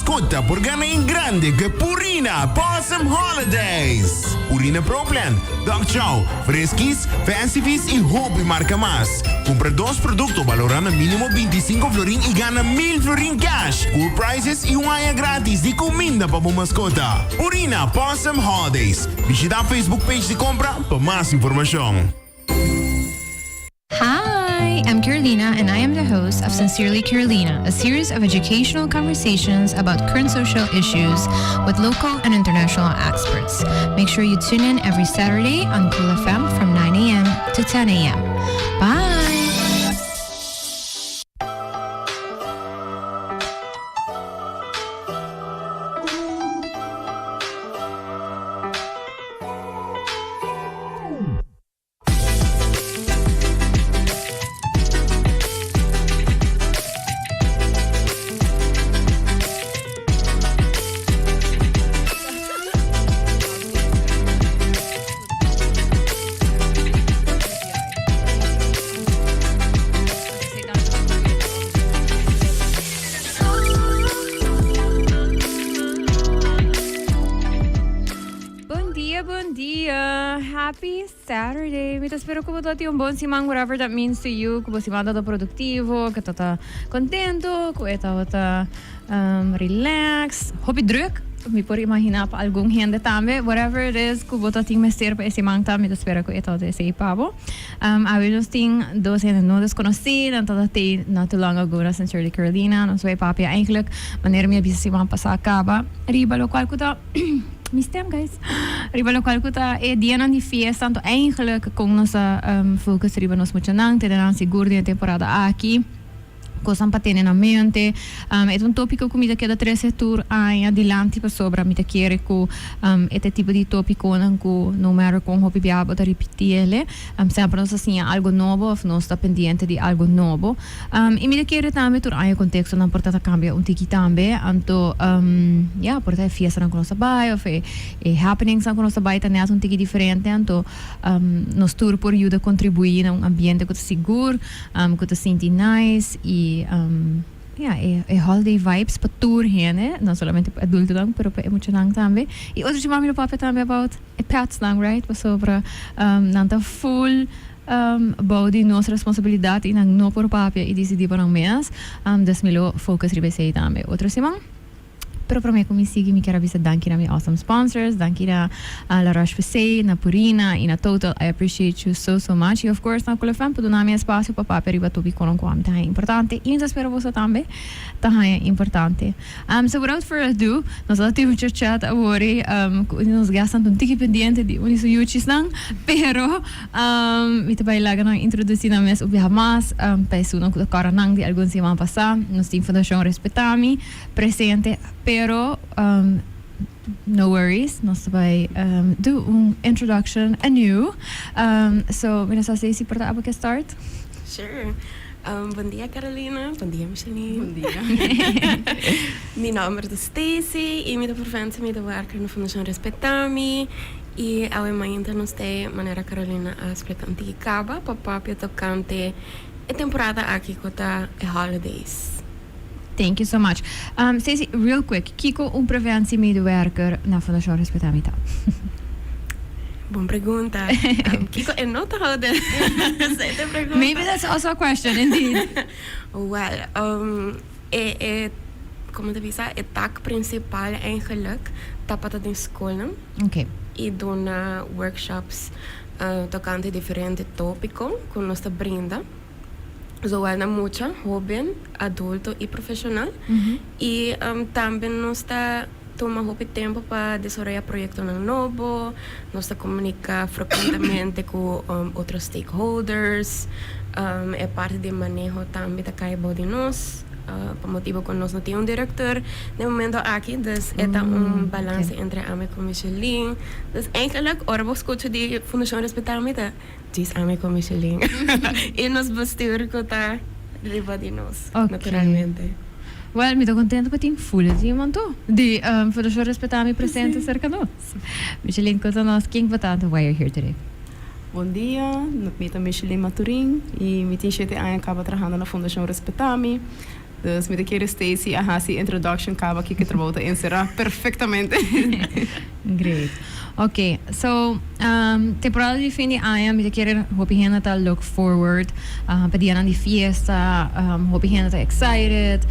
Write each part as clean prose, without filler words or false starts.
mascota por gana en grande cu e Purina Pawsome Holidays! Purina Pro Plan, Dog Chow, Friskies, Fancy Feast y hopi marca mas. Cumpra dos producto balora na minimo 25 florin y gana 1000 florin cash, cool prizes y un aña gratis di cuminda pa bo mascota. Purina Pawsome Holidays. Bishita Facebook page di compra pa mas informacion. Hi, I'm Carolina, and I am the host of Sincerely Carolina, a series of educational conversations about current social issues with local and international experts. Make sure you tune in every Saturday on Cool FM from 9 a.m. to 10 a.m. Bye! Bon dia, bon dia. Happy Saturday. Mi ta spera ku bo ta tin un bon siman, whatever that means to you. Ku bo siman ta produktivo, ku ta kontento, ku e tabata um, relax. Hopi druk, mi por imagina pa algun hende tambe. Whatever it is ku bo ta tin mester pa e siman ta, mi ta spera ku e tabata esei pa bo. Um, awe nos tin dos hende no deskonosí, nan tabata tin not too long ago na Sincerely Carolina. Nos bai papia eigenlijk manera mi a bisa siman pasá kaba riba lokual ku ta Mi stem guys. Riba locual cu ta e dianan di fiesta anto eigenlijk con nos a focus riba nos muchanan tene nan sigur den e temporada aki. Cosnan pa tene na mente. E ta un topico cu mi ta keda trece tur aña dilanti pasobra mi ta kere cu e ta e tipo di topiconan cu no matter con hopi bia bo ta ripiti ele semper nos ta siña algo nobo of nos ta pendiente di algo nobo. I mi ta kere tambe tur aña kontekstonan por ta ta kambia un tiki tambe. Anto, ya, por ta e fiestanan ku nos ta bai òf e e happeningsnan ku nos ta bai ta nèt un tiki diferente. Anto, nos tur por yuda kontribuí na un ambiente ku ta sigur, ku ta sinti nice i, ya, e e holiday vibes pa tur hende, no solamente pa adultonan pero pa e muchanan tambe. I otro siman mi lo papia tambe about e petsnan, right? Pasobra nan ta full. Bou di nos responsabilidat i nan no por papia i disidí pa nan mes. Dus mi lo focus riba esei tambe otro siman. Pero promé ku mi sigui mi kier a bisa danki na mi awesome sponsors, danki na La Roche Posay, na Purina i na Total. I appreciate you so so much. I of course na Cool FM pa duna mi espasio pa papia riba tópikonan ku ami ta haña importante i mi ta spera boso tambe ta haña importante. So without further ado, nos a tin un chit chat awor ku un di nos guestnan ta un tiki pendiente di un di su yuchisnan, pero mi ta bai laga nan introduci nan mes un biaha mas pa esunnan ku ta kòrda nan di algun siman pasá. Nos tin Fundashon Respetami presente, pero no worries, nos ta bai do un introduction anew. So mi no sa si por ta abo ke start. Sure. Bon dia Carolina, bon dia Micheline. Bon dia. Mi nomber ta Stacy y mi ta preventie medewerker na Fundacion Respetami y awe mainta nos ta e manera Carolina a splica un tiki caba pa papia tocante e temporada aki cu ta e holidays. Thank you so much. Stacy, real quick, kico un preventie medewerker na Fundacion Respetami ta? Bon pregunta. Kico e no ta houde? Esey ta e pregunta. Maybe that's also a question, indeed. Well, e, e, como ta bisa, e taak principal eigenlijk ta pa ta den scolnan. Okay. Y duna workshops tocante diferente topico cu nos ta brinda. Zowel na mucha, hoben, adulto y profesional. Y tambe nos ta tuma hopi tempo pa desaroya proyectonan nobo, nos ta comunica frecuentemente cu otro stakeholders, e parti di maneho tambe ta cay bou di nos, pa motibo cu nos no tin un director den momento aki, dus e ta un balance entre ami cu Micheline. Dus eigenlijk ora bo scucha di Fundacion Respetami ta. Djis ami ku Michelin i nos bestuur ku ta riba di nos, naturalmente. Well, mi ta contento pa tin full team anto di Fundashon Respetá Mi presente serka nos. Michelin, konta nos ken bo ta anto why you're here today. Bon dia, mi ta Michelin Maturin i mi tin shete aña kaba trahando na Fundashon Respetá Mi. Dus mi ta kere Stacy a hasi introduction caba kiko e trabou ta encera perfectamente. Great. Ok, so temporada di fin di aña mi ta kere hopi hende ta look forward pa dianan di fiesta, hopi hende ta excited,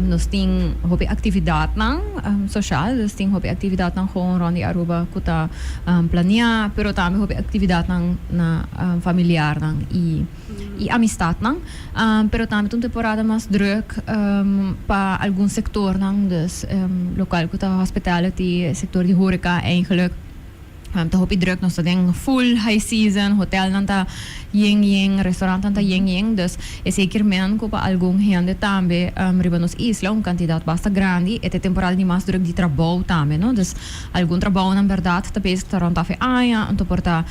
nos tin hopi actividadnan social, dus tin hopi actividadnan gewoon rond di Aruba cu ta planea, pero tambe hopi actividadnan na familiarnan y y amistadnan, pero tambe ta un temporada mas druk pa algun sectornan, dus locual cu ta hospitality, sector di horeca eigenlijk ta hopi druk, nos ta den full high season, hotelnan ta yen yen, restaurantnan ta yen yen, dus esey kier men cu pa algun hende tambe riba nos isla un cantidad basta grandi, e ta e temporada di mas druk di trabou tambe, no, dus algun trabounan berdad ta bezig ta rond af e aña, anto por ta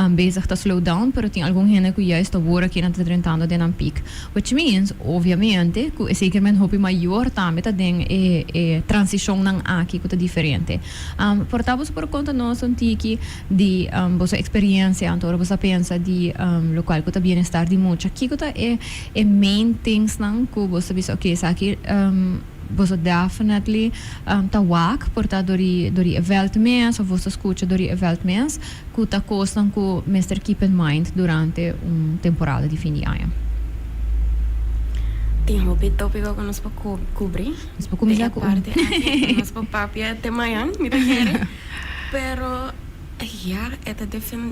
Bezig ta slow down, pero tin algun hende ku juist awor aki nan ta drentando den nan peak. Which means, obviamente, ku esei kier men hopi mayor tambe ta den e e transishonnan aki ku ta diferente. Por ta boso por konta nos un tiki di boso eksperiencia anto ora boso a pensa di lokual ku ta bienestar di mucha. Kiko ta e e main thingsnan ku boso ta bisa ok esaki Boso definitely ta wak por ta dor di dor di e veld mes of boso ta scucha dor di e veld mes cu ta cosnan cu mester keep in mind durante un temporada di fin di aña. Tin hopi topico cu nos por cubri. Nos por cuminsa cu un. Den e parti aki nos por papia te mañan mi ta kere. Pero ya e ta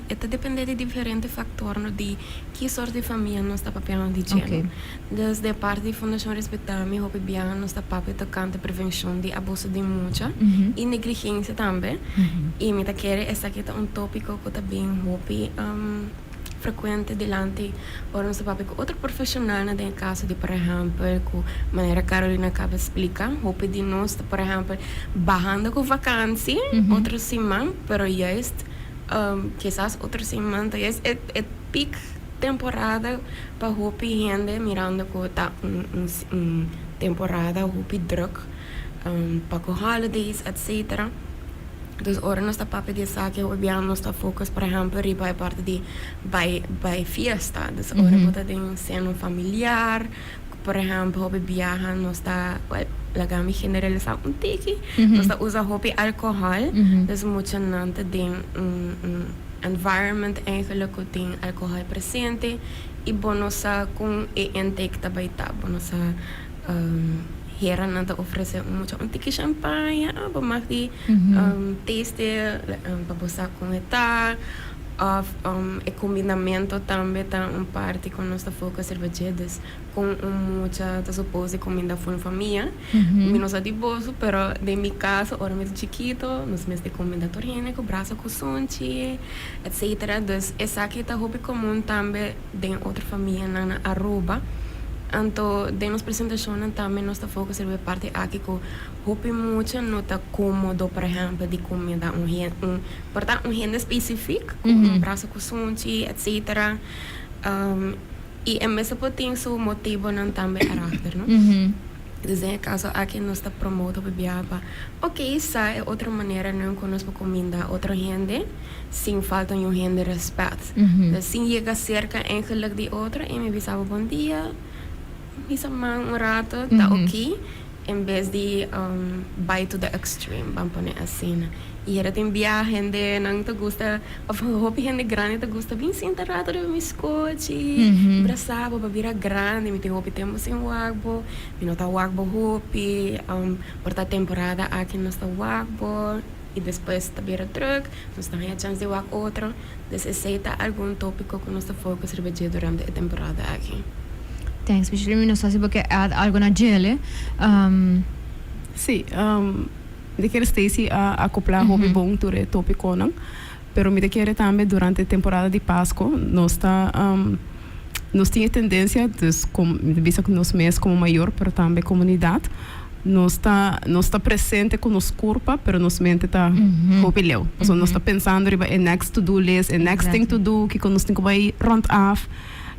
e ta depende di diferente factornan di ki sort di famia nos ta papiando di dje. Dus de parti di Fundashon Respetá Mi hopi biaha nos ta papia tokante prevenshon di abuso di mucha i negligensia tambe. I mi ta kere esaki ta un tópiko ku ta bin hopi frekuente dilanti ora nos ta papia ku otro profeshonalnan den e kaso di por ehèmpel ku manera Carolina kaba splika hopi di nos ta por ehèmpel bahando ku vakansi otro siman pero juist kisas otro siman ta juist e pik Temporada pa hopi hende mirando cu ta un temporada hopi druk pa cu holidays etc. Dus ora nos ta papia di esaki hopi bia nos ta focus por ehempel riba e parti di bay bay fiesta. Dus ora bo ta den un seno familiar por ehempel hopi biaha nos ta well laga mi generalisa un tiki nos ta usa hopi alcohol dus muchanan ta den un Environment eigenlijk ku tin alkohòl presente i bo no sa kon e intake ta bai ta. Bo no sa hera nan ta ofresé un mucha un tiki shampaña, ah bo mag di taste pa bo sa kon e ta. Òf e kombinamentu tambe ta un parti ku nos ta focus riba dje. Dus kon un mucha ta supos di kuminda for un famia. Mi no sa di boso, pero den mi kaso ora mi ta chikito nos mester kuminda tur hende ku brasa ku sunchi, etcetera. Dus esaki ta hopi komun tambe den otro famianan na Aruba. Anto den nos presentashonnan tambe nos ta focus riba e parti aki ku hopi mucha no ta komodo por ehempel di kuminda un un por ta un hende spesifik ku un brasa ku sunchi, etcetera. I e mester por tin su motibonan tambe erachter, no? Dus den e kaso aki nos ta promote hopi biaha pa ok sa e otro maneranan ku nos por kuminda otro hende sin falta niun hende rèspèt. Dus sin yega serka eigenlijk di otro i mi bisa bo bon dia, hisa man un rato ta ok. En bes di bai to the extreme, ban pone asina. I hera tin bia hendenan ta gusta, of hopi hende grandi ta gusta bin sinta rato riba mi skochi, brasa bo pa bira grandi, mi tin hopi tempu sin wak bo, mi no ta wak bo hopi, por ta temporada aki nos ta wak bo, i despues ta bira druk, nos ta haña chans di wak otro. Dus esei ta algun tópiko ku nos ta focus riba dje durante e temporada aki. Thanks, Micheline. Mi no sa si bo ke add algo na djele. Sí, mi ta kere Stacy a acoplá hopi bon tur e tópikonan, pero mi ta kere tambe durante e temporada di Pasko nos ta nos tin e tendensia, dus kom mi ta bisa ku nos mes komo mayor pero tambe komunidat, Nos ta nos ta presente ku nos kurpa pero nos mente ta hopi leu. Pasobra nos ta pensando riba e next to do list, e next thing to do, kiko nos tin ku bai rond af,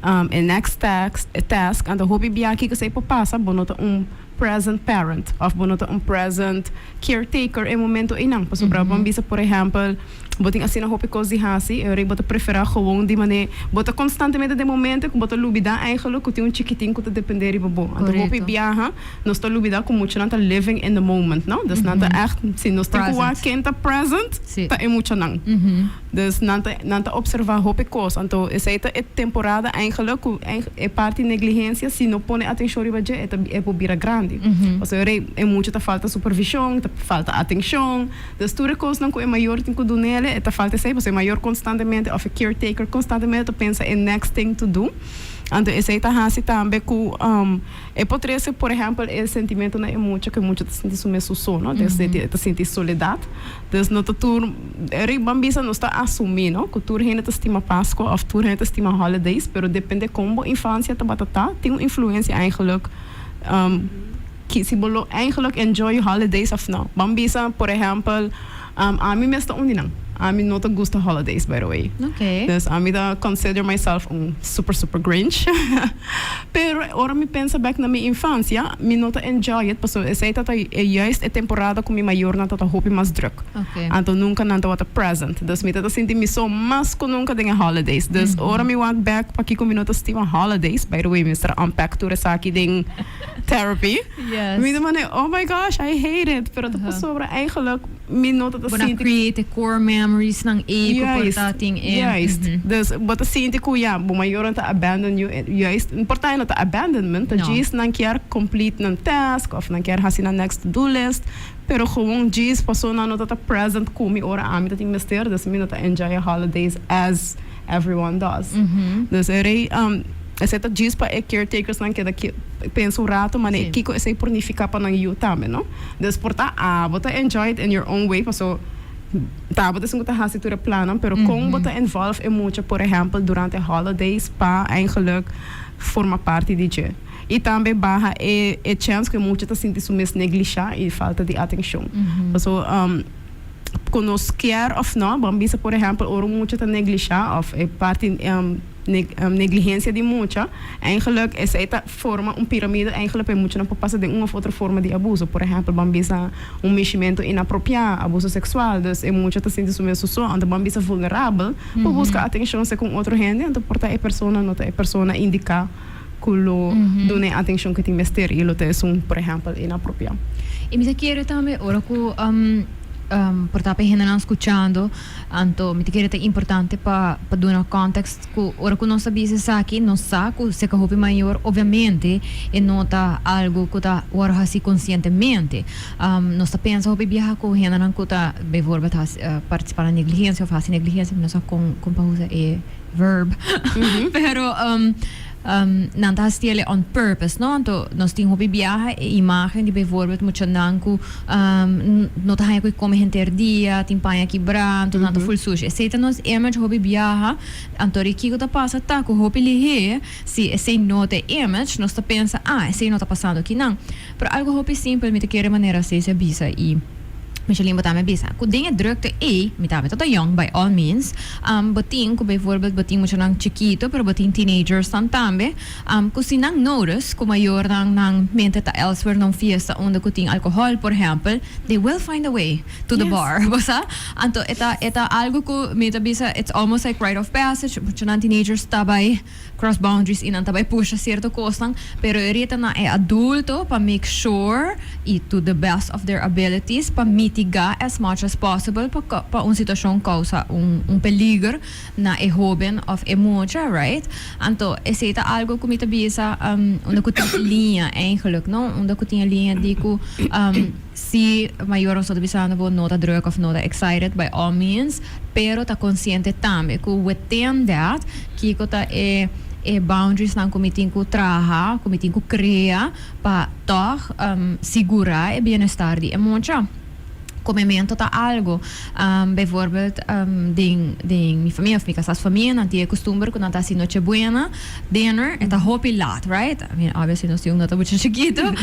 e next task, task. Anto hopi bia kiko esei por pasa, bo no ta un present parent of bo no ta un present caretaker e momento einan. Pasobra bo a bisa por ehèmpel. Bo tin asina hopi kos di hasi, e ora bo ta preferá gewoon di manera bo ta konstantemente den momento ku bo ta lubidá eigenlijk ku tin un chikitin ku ta dependé riba bo. Anto hopi biaha nos ta lubidá ku muchanan ta living in the moment, no? Dus nan ta ègt, si nos tin ku wak ken ta present, ta e muchanan. Dus nan ta nan ta observá hopi kos. Anto esei ta e temporada eigenlijk ku e parti negligensia si no pone atenshon riba dje e ta e por bira grandi. Pasobra e ora e mucha ta falta supervishon, ta falta atenshon. Dus tur e kosnan ku e mayor tin ku dunele e ta falta esei pasobra e mayor konstantemente òf e caretaker konstantemente ta pensa e next thing to do. Anto esei ta hasi tambe ku e por trese por ehèmpel e sentimentu na e mucha ku e mucha ta sinti su mes su so no, dus e ta sinti soledat. Dus no ta tur eri ban bisa nos ta asumí no ku tur hende ta stima Paskua òf tur hende ta stima holidays pero depende kon bo infansia tabata ta tin un influensia eigenlijk Ki si bo lo eigenlijk enjoy holidays of no. Ban bisa, por ehempel, ami mes ta un di nan. Ami no ta gusta holidays, by the way. Dus ami ta consider myself un super super Grinch. Pero ora mi pensa bek na mi infancia, mi no ta enjoy it pasobra esey ta ta juist e temporada cu mi mayornan ta ta hopi mas druk. Anto nunca nan tabata present. Dus mi ta ta sinti mi so mas cu nunca den e holidays. Dus ora mi wak bek pakico mi no ta stima holidays, by the way mi mester unpack tur esaki den therapy. Mi ta manda, oh my gosh, I hate it. Pero ta pasobra eigenlijk mi no ta ta Bo na sinti. create core memories nan ei ku por ta tin e. Juist, Dus bo ta sinti ku ya, bo mayornan ta abandon you. Juist, por ta no ta abandonment, ta No. djis nan kier complete nan task of nan kier hasi nan next to do list. Pero gewoon djis paso nan no ta ta present ku mi ora ami ta tin mester, dus mi no ta enjoy e holidays as everyone does. Dus e rei, esei ta djis pa e caretakers nan keda pensa un rato mane kiko esei por nifiká pa nan yu tambe, no? Dus por ta abo ta enjoy it in your own way paso ta abo ta esun ku ta hasi tur e plannan, pero kon bo ta involve e mucha por ehèmpel durante holidays pa eigenlijk forma parti di dje. I tambe baha e e chèns ku e mucha ta sinti su mes neglishá i falta di atenshon. Paso ku nos kier òf nò, bo a bisa por ehèmpel ora un mucha ta neglishá òf e parti negligensia di mucha, eigenlijk esei ta forma un piramide eigenlijk pa e muchanan por pasa den un òf otro forma di abuso. Por ehèmpel bo a bisa un mishimentu inapropiá, abuso seksual, dus e mucha ta sinti su mes su so, anto bo a bisa vulnerabel pa buska atenshon segun otro hende, anto por ta e persona no ta e persona indiká. Ku lo duna e atenshon ku tin mester i lo ta esun, por ehèmpel, inapropiá. I mi ta kere tambe ora ku por ta pa e hendenan skuchando, anto mi ta kere ta importante pa pa duna kòntèkst ku ora ku nos ta bisa esaki nos sa ku seka hopi mayor obviamente e no ta algu ku ta wòrdu hasi konsientemente. Nos ta pensa hopi biaha ku hendenan ku ta bijvoorbeeld hasi partisipá na negligensia òf hasi negligensia, mi no sa kon kon pa usa e verb pero nan ta haciele on purpose no anto nos tin hopi biaha e imagen di bijvoorbeeld muchanan cu no ta haya cu come henter dia tin paña kibra anto nan ta full sushi esey ta nos image hopi biaha anto di kico ta pasa ta cu hopi lihe si esey no ta e image nos ta pensa ah esey no ta pasando akinan pero algo hopi simpel mi ta kere manera Stacey a bisa y Michelin bo tambe bisa ku den e drukte ei, mi tambe ta ta yong by all means, bo tin ku bijvoorbeeld bo tin muchanan chikito pero bo tin teenagersnan tambe, ku si nan notice ku mayornan nan mente ta elsewhere na un fiesta unda ku tin alcohol por ehempel, they will find a way to the bar, bo sa? Anto e ta e ta algo ku mi ta bisa it's almost like rite of passage, muchanan teenagers ta bai cross boundaries y nan ta bay pusha cierto cosnan, pero e reta na e adulto pa make sure y to the best of their abilities pa mitiga as much as possible pa pa un situacion causa un un peliger na e hoben of e mucha, right? Anto esey ta algo cu mi ta bisa unda cu tin e liña eigenlijk, no? Unda cu tin e liña di cu Si mayornan so ta bisando bo no ta druk of no ta excited, by all means, pero ta consciente tambe cu within that, kico ta e e boundariesnan cu mi tin cu traha, cu mi tin cu crea pa tog sigura e bienestar di e mucha. Comemento ta algo, bijvoorbeeld den den mi famia of mi casas famia nan tin e costumber cu nan ta haci noche buena, dinner, e ta hopi laat, right? I mean, obviously nos tin un no ta mucho chikito,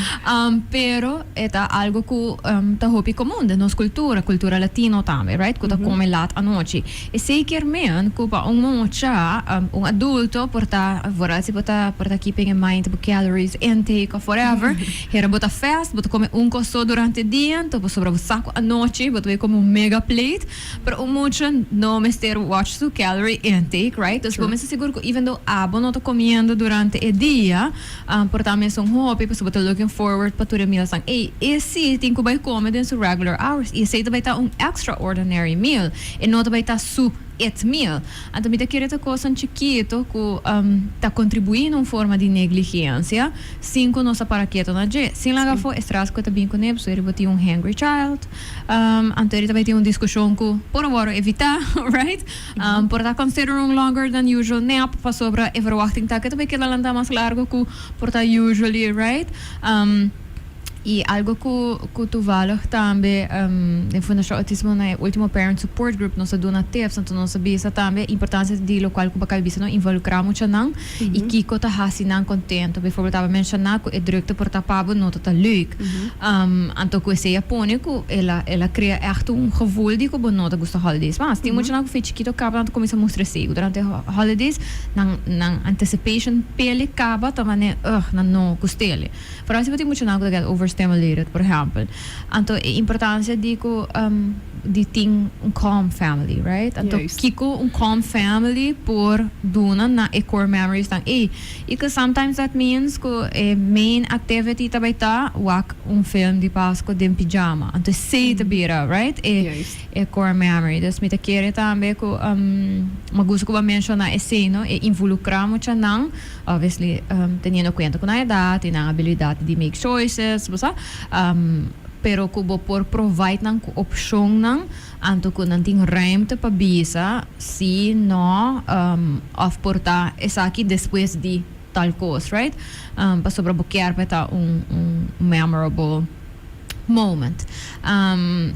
pero e ta algo cu ta hopi comun den nos cultura, cultura latino tambe, right? Cu ta come laat anochi. Esey kier men cu pa un mucha, un adulto por ta, vooral si bo ta por ta keeping in mind bo calories intake of whatever, hera bo ta fast, bo ta come un cos so durante dia, anto pasobra bo sa cu anochi. anochi, bo ta bay come un mega plate, pero un mucha no mester watch su calorie intake, right? Dus bo mester sigur cu even though abo no ta comiendo durante e dia, por ta mesun hopi pasobra bo ta looking forward pa tur e meals nan. Ey, e si tin cu bay come den su regular hours y esey ta bay ta un extraordinary meal, e no ta bay ta su it meal. Anto mi ta kere ta cosnan chikito cu ta contribui na un forma di negligencia sin cu nos a para keto na dje. Sin laga afo e stress cu e ta bin cune, pasobra eri bo tin un hangry child, anto eri ta bay tin un discusion cu por a worde evita, right? Por ta consider un longer than usual nap pasobra e verwachting ta cu e ta bay keda lanta mas largo cu por ta usually, right? Y algo cu toevallig tambe den Fundacion Autismo na e ultimo parent support group nos a duna tips, anto nos a bisa tambe importancia di locual cu Bacal bisa no involucra muchanan y kico ta haci nan contento. Bijvoorbeeld tabata menciona cu e drukte por ta pa bo no ta ta leuk. Anto cu esey a pone cu el a el a crea echt un gevoel di cu bo no ta gusta holidays mas. Tin muchanan cu fe chikito caba nan ta cuminsa mustra esey cu durante holidays nan nan anticipation p'e caba ta manera ugh nan no gust'ele. Vooral si bo tin muchanan ku ta get overstimulated, por ehèmpel. Anto e importansia di ku di tin un calm family, right? Anto kiko un calm family por duna na e core memories nan ei? I ku sometimes that means ku e main activity ta bai ta wak un film di Pasco den pijama. Anto esei ta bira, right? E e core memory. Dus mi ta kere tambe ku mi a gusta ku bo a menshona esei, no? E involukrá muchanan. Obviously, teniendo cuenta cu nan edad y nan habilidad di make choices, bo sa, pero cu bo por provide nan cu opcionnan, anto cu nan tin ruimte pa bisa si, no, of por ta esaki despues di tal cos, right? Pasobra bo kier pa e ta un memorable moment.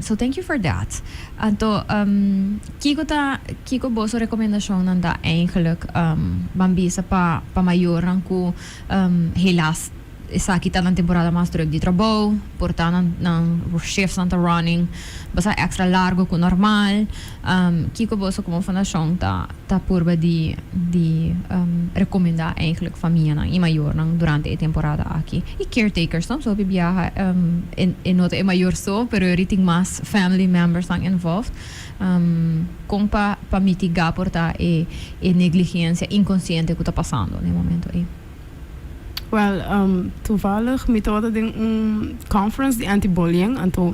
So thank you for that. Anto kiko ta kiko boso recomendacionnan ta eigenlijk ban bisa pa pa mayornan cu helaas esaki ta nan temporada mas druk di trabou, por ta nan nan shiftsnan ta running basa extra largo cu normal. Kiko boso como fundacion ta ta purba di di recomenda eigenlijk famianan y mayornan durante e temporada aki? Y caretakers no? So hopi biaha e no ta e mayor so pero eri tin mas family membersnan involved. Con pa pa mitiga por ta e e negligencia inconsciente cu ta pasando na e momento ey? Wel, toevallig mi tabata den un conference di anti-bullying anto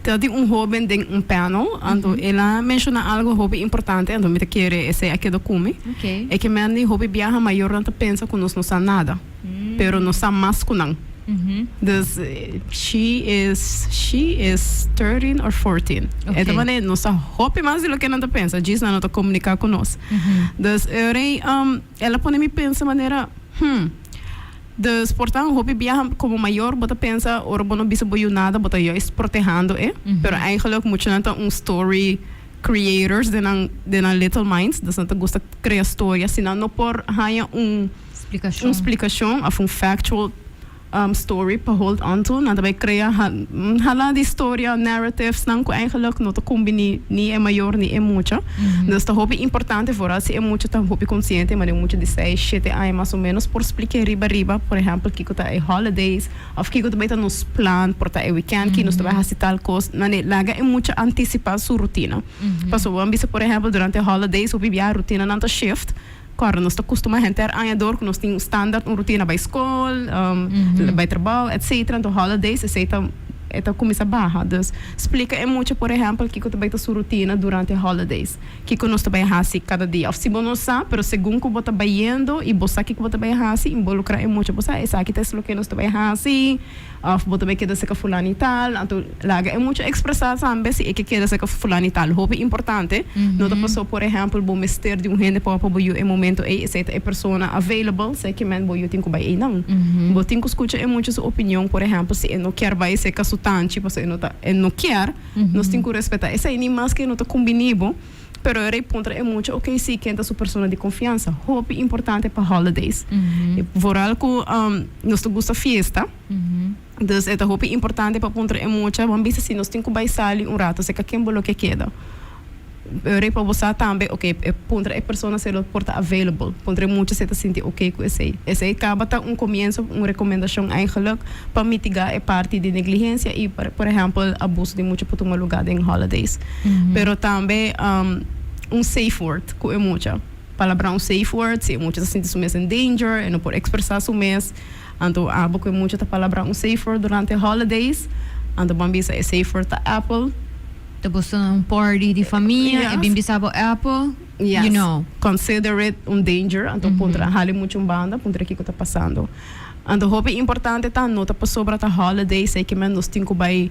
tabatin un hoben den un panel anto el a menciona algo hopi importante anto mi ta kere esey a keda cu mi. E ke men di hopi biaha mayornan ta pensa cu nos no sa nada pero nos sa mas cu nan. Dus she is she is 13 or 14. E ta manera nos sa hopi mas di loke nan ta pensa djis nan no ta comunica cu nos. Dus e rei El a pone mi pensa manera, Hm. Dus por ta hopi biaha como mayor bo ta pensa ora bo no bisa bo yu nada bo ta juist protehando e, pero eigenlijk muchanan ta un story creators den nan den nan little minds, dus nan ta gusta crea storia si nan no por haña un un splicacion of un factual story pa hold on to, nan ta bay crea hala di storia, narratives nan cu eigenlijk no ta cumbini ni e mayor ni e mucha. Dus ta hopi importante vooral si e mucha ta hopi consciente, manera un mucha di seis, shete aña mas o menos por splica riba riba, por ehempel kico ta e holidays of kico ta bay ta nos plan por ta e weekend ki nos ta bay haci tal cos, nan e laga e mucha anticipa su rutina. Pasobra bo a bisa por ehempel durante holidays hopi biaha rutina nan ta shift. Kòrda nos ta kustumá henter aña dor ku nos tin un standaard, un rutina bai skol, bai trabou, etcetera. Anto holidays esei ta e ta kuminsá baha. Dus splika e mucha por ehèmpel kiko ta bai ta su rutina durante holidays. Kiko nos ta bai hasi kada dia. Òf si bo no sa, pero segun ku bo ta bayendo i bo sa kiko bo ta bai hasi, involukrá e mucha. Bo sa esaki ta es loke nos ta bai hasi. Of bo ta bay keda serka fulano y tal, anto laga e mucha expresa tambe si e ke keda serka fulano y tal. Hopi importante, no ta paso por ehempel bo mester di un hende pa bo yu e momento ey, esey ta e persona available, sey ke men bo yu tin ku bay eynan. Bo tin ku skucha e mucha su opinion, por ehempel si e no kier bay serka su tanchi paso e no ta e no kier, nos tin ku respeta esey, ni maske e no ta kumbini bo. Pero e rei puntra e mucha, ok si, ken ta su persona di confiansa? Hopi importante pa holidays. Vooral cu nos ta gusta fiesta. Dus e ta hopi importante pa puntra e mucha, bo a bisa si nos tin cu bay sali un rato, seca ken bo lo ke keda? Ora pa bo sa tambe, ok, e puntra e persona si lo por ta available. Puntra e mucha si e ta sinti ok ku esei. Esei kaba ta un komienso, un rekomendashon eigenlijk pa mitiga e parti di negligensia i por ehèmpel abuso di mucha por tuma lugá den holidays. Pero tambe un safe word ku e mucha. Palabrá un safe word si e mucha ta sinti su mes in danger, e no por ekspresá su mes. Anto abo ku e mucha ta palabrá un safe word durante holidays. Anto bo a bisa e safe word ta apple. Ta boso na un party di famia, e bin bisa bo apple, you know. Consider it un danger, anto puntra hali mucha un banda, puntra kiko ta pasando. Anto hopi importante ta no ta pasobra ta holidays ei ke men nos tin ku bai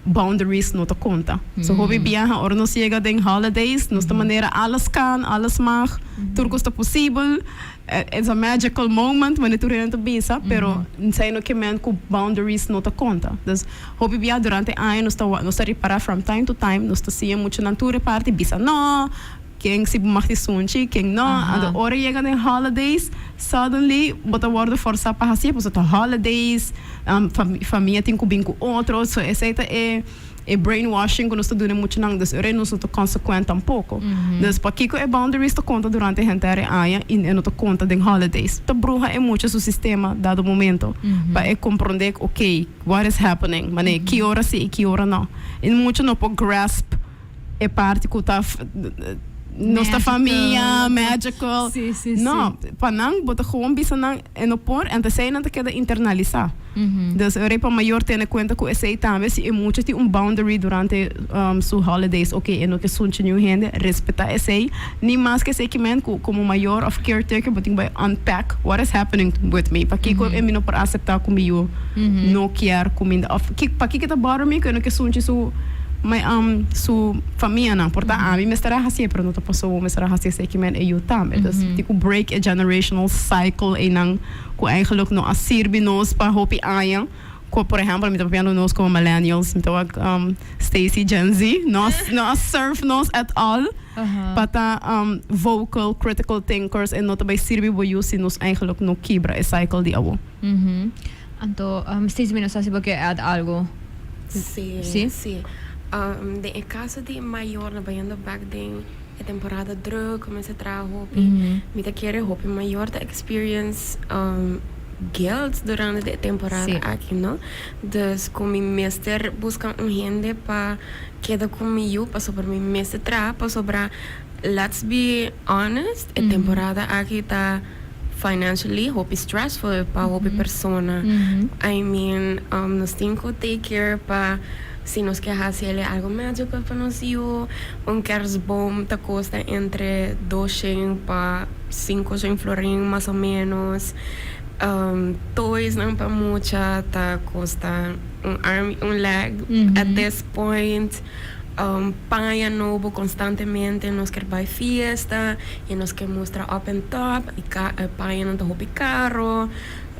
boundaries no ta konta. So hopi biaha ora nos yega den holidays nos ta manera alles kan, alles mag, tur kos ta posibel. It's a magical moment, manera tur hende ta bisa, pero esei no ke men ku boundaries no ta konta. Dus hopi bia durante aña nos ta nos ta ripará from time to time, nos ta siña muchanan tur e parti bisa no, ken si bo mag di sunchi, ken no. Anto ora yega den holidays, suddenly bo ta wòrdu forsá pa hasié, pasobra ta holidays, famia tin ku bin ku otro, so esei ta e. E brainwashing ku nos ta duna e muchanan, dus ora nos no ta consequent tampoko. Dus pakiko e boundaries ta konta durante henter e aña i e no ta konta den holidays? Ta bruha e mucha su sistema dado momento pa e komprondé ku ok, what is happening? Manera ki ora si i ki ora no. E mucha no por grasp e parti ku ta nos ta famia, magical. No, pa nan bo ta gewoon bisa nan e no por, en esei nan ta keda internalisá. Dus e pa mayor tene kuenta ku esei tambe si e mucha tin un boundary durante su holidays, ok e no ke sunchi niun hende, respetá esei. Ni mas ke esei kimen ku komo mayor òf caretaker bo tin ku bai unpack what is happening with me, pakiko e mi no por aseptá ku mi yu no kier kuminda òf pakiko ta bother mi ku e no ke sunchi su su famianan. Por ta ami mester a hasié pero no ta pasobra bo mester a hasi esei kimen e yu tambe. Dus tin ku break e generational cycle einan. Ku eigenlijk no a sirbi nos pa hopi aña. Ku por ehempel mi ta papiando nos komo millennials, mi ta wak Stacey Gen Z, no a no a serve nos at all pa ta vocal, critical thinkers en no ta bai sirbi bo yu si nos eigenlijk no kibra e cycle di awo. Anto Stacey mi no sa si bo ke add algo. Sí, Sí? sí. Den e kaso di mayornan bayendo bek den E temporada druk, mester traha hopi. Mi ta kere hopi mayor ta experience guilt durante di e temporada aki, no? Dus ku mi mester buska un hende pa keda ku mi yu pasobra mi mester traha pasobra let's be honest, e temporada aki ta financially hopi stressful pa hopi persona. I mean, nos tin ku take care pa si nos ke hasi el e algo magical pa nos yu, un kerstboom ta kosta entre doshen pa sinkoshen florin mas o menos, toysnan pa mucha ta kosta un arm y un leg at this point. Paña nobo constantemente, nos kier bai fiesta y nos kier mustra up and top y pañanan ta hopi caro.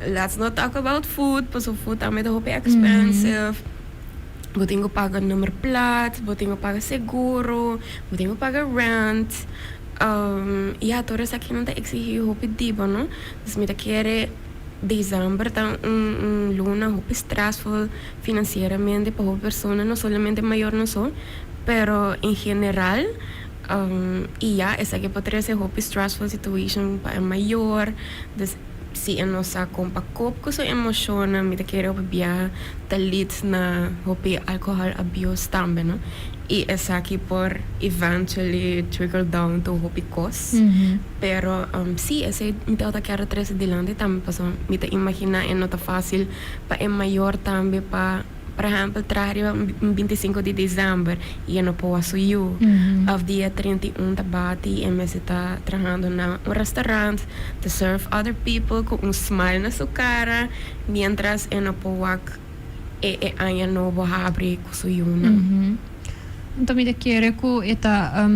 Let's not talk about food, pasobra food tambe ta hopi expensive. Bo tin cu paga nummerplaat, bo tin cu paga seguro, bo tin cu paga rent. Ya, tur esakinan ta exigi hopi di bo, no? Dus mi ta kere december ta un luna hopi stressful. Financieramente pa hopi persona, no solamente mayornan so, pero en general, y ya esaki por trece hopi stressful situation pa e mayor, dus si e no sa con pa cope cu su emocionnan, mi ta kere hopi biaha ta lead na hopi alcohol abuse tambe, no, y esaki por eventually trickle down to hopi cos, pero si esey mi tabata kier trece dilanti tambe pasobra mi ta imagina e no ta facil. Pa e mayor tambe pa, por ehempel, traha riba un 25 di december y e no por wak su yu. Of dia 31 ta bati y e mester ta trahando na un restaurant to serve other people cu un smile na su cara mientras e no por wak e e aña nobo habri cu su yunan. Anto mi ta kere cu e ta.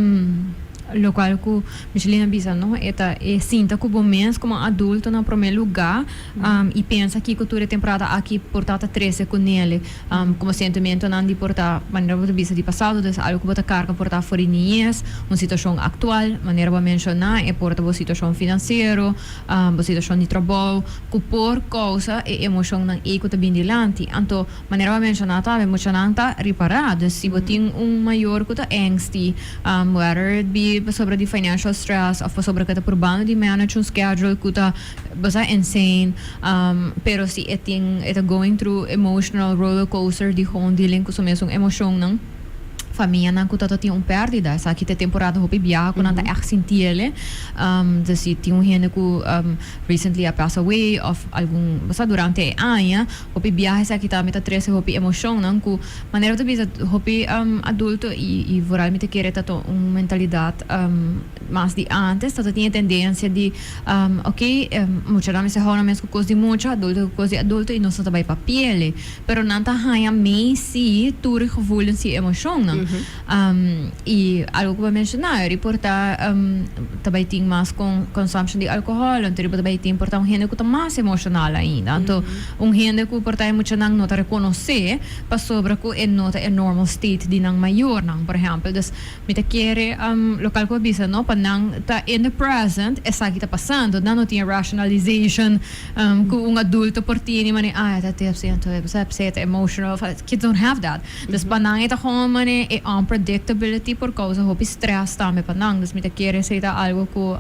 Locual cu Michelina a bisa, no, e ta e sinta cu bo mes como adulto na prome lugar y pensa kico tur e temporada aki por ta ta trece cu nele como sentimentonan di por ta manera bo ta bisa di pasado, dus algo cu bo ta carga por ta for di niñez, un situacion actual, manera bo a menciona, e por ta bo situacion financiero, bo situacion di trabou, cu por causa e emocionnan ey cu ta bin dilanti. Anto, manera bo a menciona tambe, muchanan ta ripara, dus si bo tin un mayor cu ta angsty, whether it be pasobra di financial stress of pasobra cu e ta probando di manage un schedule cu ta basa insane, pero si e tin e ta going through emotional roller coaster di gewoon dealing cu su mesun emocionnan, famianan cu ta ta tin un perdida, esaki ta e temporada hopi biaha cu nan ta echt sintiele, dus si tin un hende cu recently a pass away of algun basa durante e aña, hopi biaha esaki tambe ta trece hopi emocionnan cu manera bo ta bisa hopi adulto y vooral mi ta kere ta un mentalidad mas di antes ta tin e tendencia di ok muchanan mester hou nan mes cu cos di mucha, adulto cu cos di adulto y nos no ta bay papiele pero nan ta haya mee si tur e gevoelens y emocionnan y algo cu bo a menciona eri por ta ta bay tin mas consumption di alcohol anto eri bo ta bay tin por ta un hende cu ta mas emocional ainda anto un hende cu por ta e muchanan no ta reconoce pasobra cu e no ta e normal state di nan mayornan por ehempel dus mi ta kere local cu a bisa no pa nan ta in the present esaki ta pasando nan no tin e rationalization cu un adulto por tini mane ah e ta tipsy anto e ta ta emotional kids don't have that dus pa nan e ta gewoon mane e unpredictability por causa hopi stress tambe pa nan dus mi ta kere esey ta algo cu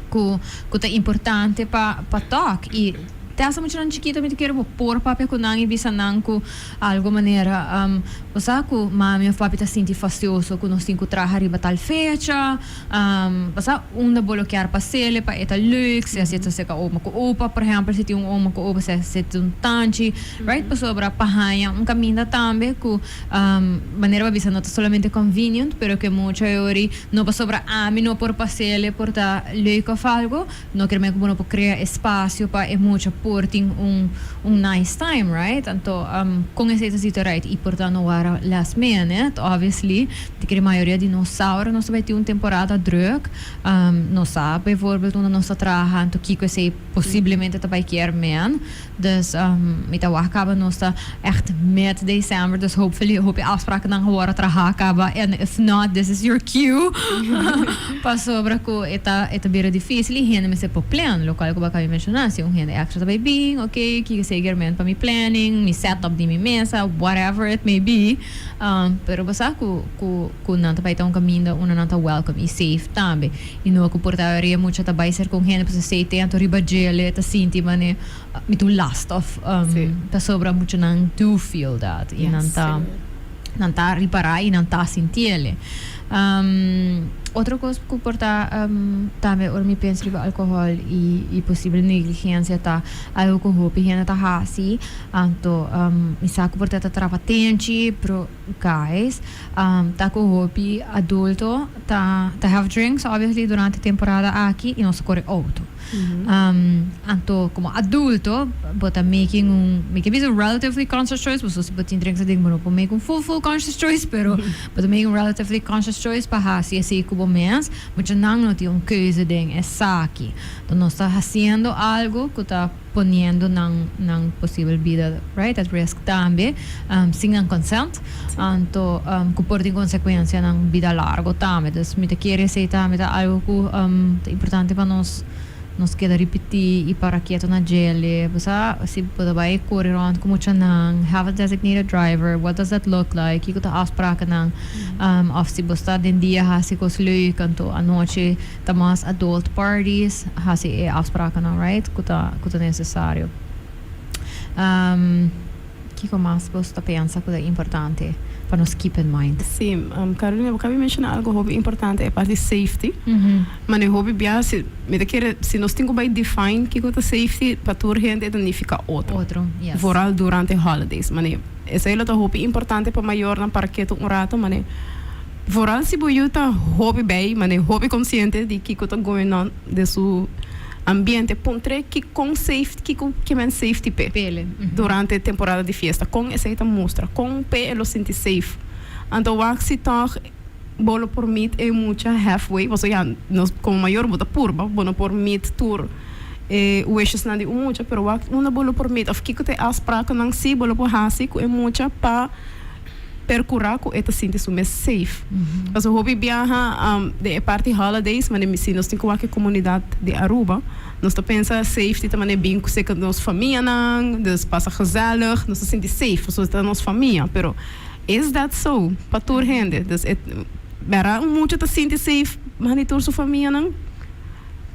cu cu ta importante pa pa talk y te hasta muchanan chikito mi ta kere bo por papia cu nan y bisa nan cu algo manera bo sa cu mami of papi ta sinti fastioso cu nos tin cu traha riba tal fecha bo sa unda bo lo kier pasele pa e ta leuk sea si e ta seca oma cu opa por ehempel si tin un oma cu opa sea si tin un tanchi right pasobra pa haña un caminda tambe cu manera bo a bisa no ta solamente convenient pero ke mucha yori no pasobra ami no por pasele por ta leuk of algo no kier men ku bo no por krea espacio pa e mucha por tin un un nice time right anto kon esei ta sito right y por ta no wara last minute obviously di kere mayoria di nos sa ora nos ta bai tin un temporada druk nos sa bijvoorbeeld unda nos ta traha anto kiko esei posiblemente ta bai kier men. Dus mi ta wak caba nos ta echt mid december dus hopefully hopi afsprakennan awor a traha caba en if not this is your cue pasobra cu e ta e ta bira dificil y hende mester por plan locual cu bo a caba di menciona si un hende extra ta bay bin ok kiko zekerment pa mi planning mi setup di mi mesa whatever it may be pero bo sa cu cu cu nan ta bay ta un caminda unda nan ta welcome y safe tambe y no cu por ta ria mucha ta bay cerca un hende pasobra esey te anto riba djele ta sinti mane Mi ta un last of pasobra muchanan do feel that y nan ta nan ta ripara y nan ta sintiele. Otro cos cu por ta tambe ora mi pensa riba alcohol y posibel negligencia ta algo cu hopi hende ta haci anto mi sa cu por ta ta trapa tenchi pero guys ta cu hopi adulto ta ta have drinks obviously durante temporada aki y nos ta core auto. Anto como adulto bo ta making un, mi ke bisa un relatively conscious choice, pasobra si bo tin drinks ading bo no por make un full full conscious choice, pero bo ta make un relatively conscious choice pa haci esey cu bo mes. Muchanan no tin un keuze den esaki. Enton nos ta haciendo algo cu ta poniendo nan nan posibel bida right at risk tambe sin nan consent. Anto cu por tin consecuencianan bida largo tambe. Dus mi ta kere esey tambe ta algo cu ta importante pa nos nos keda ripiti y para keto na djele. Bo sa si bo ta bay core rond cu muchanan, have a designated driver, what does that look like, kico ta afsprakennan. Of si bo sta den dia haci cos leuk anto anochi ta mas adult parties, haci e afsprakennan right cu ta cu ta necesario. Kiko mas bo ta pensa ku ta importante pa nos keep in mind? Sí, Carolina, bo kabi menshoná algo hopi importante, e parti safety. Mane hopi bia si mi ta kere si nos tin ku bai define kiko ta safety pa tur hende e ta nifiká otro. Otro, yes. Vooral durante holidays. Mane esei lo ta hopi importante pa mayornan para ketu un rato mane vooral si bo yu ta hopi bei mane hopi konsiente di kiko ta going on den su ambiente puntr'é ki kon safe kiko ke men safety p'e Pele. durante temporada di fiesta kon esei ta mustra kon p'e e lo sinti safe anto wak si tòg. Bo lo por meet e mucha halfway, pasobra ya nos como mayor bo ta purba, bo no por meet tur e wishesnan di un mucha, pero wak unda bo lo por meet of kiko ta e afsprakennan si bo lo por hasi ku e mucha pa percura ku e ta sinti su mes safe. Pasobra hopi biaha den e parti holidays, manera si nos tin ku wak e comunidad di Aruba, nos ta pensa safety ta manera bin ku nos famianan, dus pasa gezellig, nos ta sinti safe pasobra ta nos famia, pero. Is that so? Pa tur hende. Dus e bera un mucha ta sinti safe man di tur su famianan?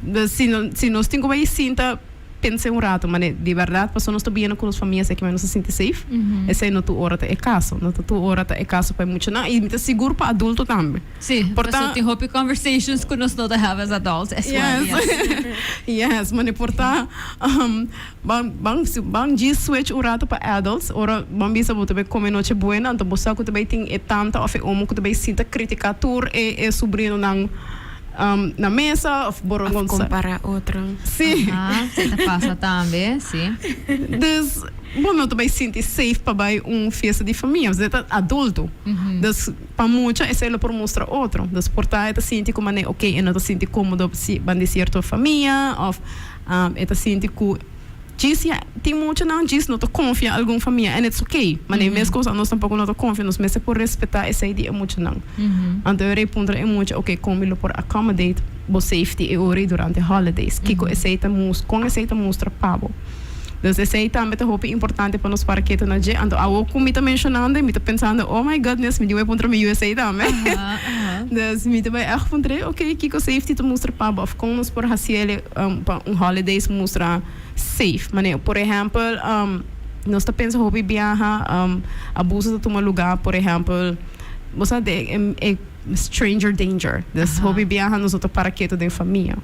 Dus si no si nos tin ku bai sinta pensa un rato mane di berdad pasobra nos ta biendo ku nos famia esaki nos ta sinti safe? Esei no tur ora ta e kaso. No ta tur ora ta e kaso pa e muchanan i mi ta sigur pa adulto tambe. Sí, Por ta pasobra tin hopi conversations ku nos no ta have as adults as well, Yes. yes. Yes, mane por ta Ban ban ban djis switch un rato pa adults ora ban bisa bo ta bay come noche buena anto bo sa cu ta bay tin e tanta of e omo cu ta bay sinta critica tur e e sobrinonan na mesa of Of borongonsa. compara otro. Si. Aha, si ta pasa tambe, si. Dus bo no ta bay sinti safe pa bay un fiesta di famia, pasobra ta adulto. Dus pa mucha esey lo por mustra otro. Dus por ta e ta sinti cu manera ok e no ta sinti comodo si ban di cierto famia of. E ta sinti ku djis ya tin muchanan djis no ta konfia algun famia and it's okay. Manera mes kos anos tampoko no ta konfia nos mester por respetá esei di e muchanan. Anto e rei puntra e mucha okay kon mi lo por accommodate bo safety e ora ei durante holidays? Kiko esei ta mus kon esei ta mustra pa bo? Dus esei tambe ta hopi importante pa nos para ketu na dje. Anto awo ku mi ta menshonando mi ta pensando oh my goodness mi di wei puntra mi USA tambe. Dus mi ta bai ègt puntra okay kiko safety ta mustra pa bo of kon nos por hasiel pa un holidays mustra safe. Manera por ehèmpel nos ta pensa hopi biaha abuso ta tuma lugá por ehèmpel bo sa den e stranger danger. Dus hopi biaha nos no ta para ketu den famia.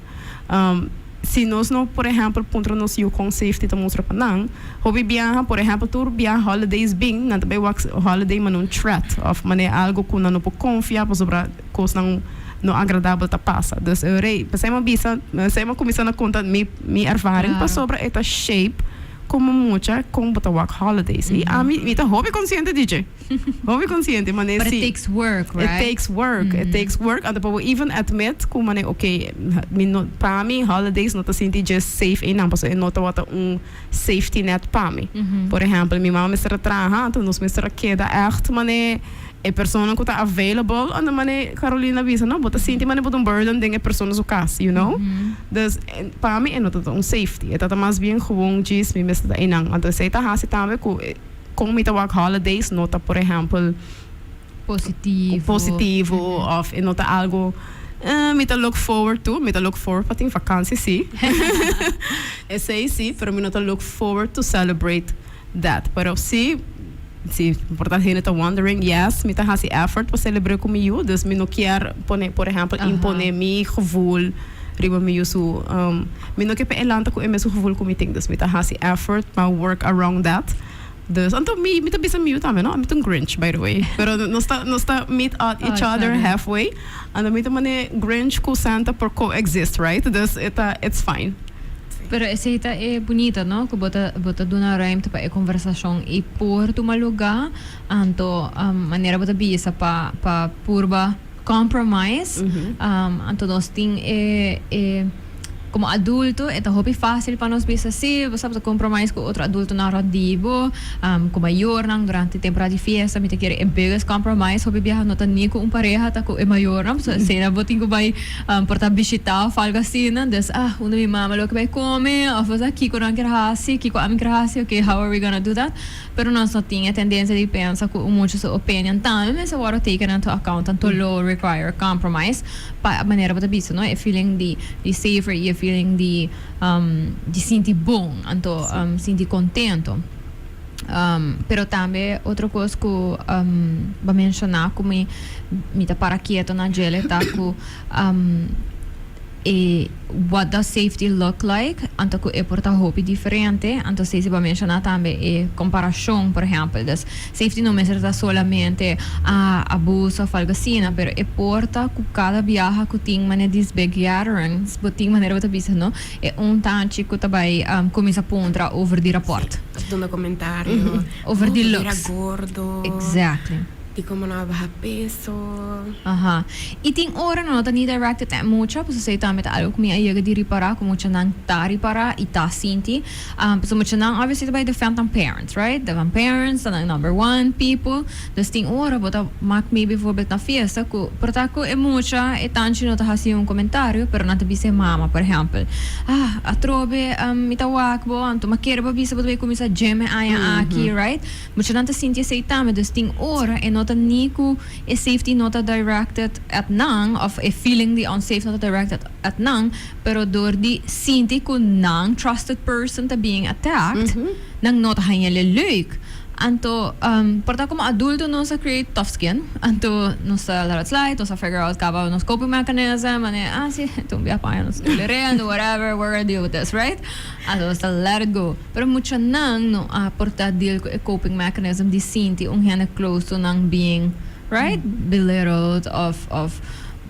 Si nos no por ehèmpel puntra nos yu kon safety ta mustra pa nan, hopi biaha por ehèmpel tur biaha holidays bin nan ta bai wak holiday manera un threat òf manera algu ku nan no por konfia pasobra kosnan no agradabel ta pasa. Dus e rei p'esei mi a bisa p'esei mi a kuminsá na konta mi mi ervaring pasobra e ta shape komo mucha kon bo ta wak holidays i ami mi ta hopi konsiente di dje. Hopi konsiente manera But it si takes work, It right? takes work, it takes work. Anto pa bo even admit ku manera oké, mi no, pa mi holidays no ta sinti dje safe einan pasobra e no tabata un safety net pa mi. Por ehèmpel, mi mama mester a traha, anto nos mester a keda ègt manera e persona ku ta available, anto manera Carolina a bisa, no, bo ta sinti manera bo ta un burden den e persona su kas, you know. Dus pa mi e no tabata un safety, e tabata mas bien gewoon djis mi mester ta einan. Anto esei ta hasi tambe ku. Kon mi ta wak holidays no ta por ehempel Positivo. positivo of e no ta algo mi ta look forward to, mi ta look forward pa tin vakantie si, esey si, pero mi no ta look forward to celebrate that, pero si, si por ta hende ta wondering, yes mi ta hasi effort pa celebre ku mi yu, dus mi no kier pone por ehempel impone mi gevoel riba mi yu su, mi no ke pa e lanta ku e mesun gevoel ku mi tin, dus mi ta hasi effort pa work around that. Dus anto mi mi ta bisa mi yu tambe no, mi ta un Grinch by the way, pero nos ta nos ta meet at each other halfway, anto mi ta mane Grinch ku Santa por coexist right, dus e ta it's fine. Pero esei ta e bunita no, ku bo ta bo ta duna ruimte pa e konversashon i por tuma lugá, anto manera bo ta bisa pa pa purba compromise, anto nos tin e e como adulto e ta hopi facil pa nos bisa si bo sa bo ta compromise cu otro adultonan rond di bo, cu mayornan durante temporada di fiesta mi ta kere e biggest compromise hopi biaha no ta ni cu un pareha ta cu e mayornan pasobra esena bo tin cu bay por ta bishita of algo asina dus ah unda mi mama lo ke bay come of bo sa kico nan kier haci kico ami kier haci ok how are we gonna do that Pero nos no tin e tendencia di pensa cu un mucha su opinion tambe mester worde taken into account, tanto lo require compromise pa manera bo ta bisa no, e feeling di di safer y e feeling di di sinti bon, anto sinti contento. Pero tambe otro cos cu bo a menciona cu mi mi ta para kieto na djele ta cu E what does safety look like? Anto ku e por ta hopi diferente. Anto Stacey bo a menshoná tambe e komparashon, por ehèmpel. Dus safety no mester ta solamente a abuso òf algu asina, pero e por ta ku kada biaha ku tin manera these big gatherings, bo tin manera bo ta bisa no, e un tanchi ku ta bai kuminsá puntra over di rapòrt. Sí, duna komentario. Over di Oh, bo bira looks. gordo. Exactly. Di como nan a baha peso. Aha. Y tin ora no ta ni directed at mucha, pasobra esey tambe ta algo cu mi a yega di ripara, cu muchanan ta ripara y ta sinti. Pasobra muchanan obviously ta bay defend nan parents, right? Nan parents ta nan number one people. Dus tin ora bo ta mak mi bijvoorbeeld na fiesta cu por ta cu e mucha, e tanchi no ta haci un comentario, pero nan ta bisa e mama, por ehempel, ah, atrobe mi ta wak bo, anto mi a kere bo bisa bo ta bay cuminsa gym e aña aki, right? Muchanan ta sinti esei tambe, dus tin ora e no ta ni ku e safety no ta directed at nan of e feeling di unsafe no ta directed at nan, pero dor di sinti ku nan trusted person ta being attacked, nan no ta hañ'el leuk. Anto por ta komo adulto nos a create tough skin, anto nos ta let it slide, nos a figure out kaba nos coping mechanism, mane ah si, ta un bia paña nos tolerando, whatever, we're gonna deal with this, right? Anto nos ta let it go. Pero muchanan no a por ta deal cu e coping mechanism di sinti un hende close to nan being, right, belittled of, of,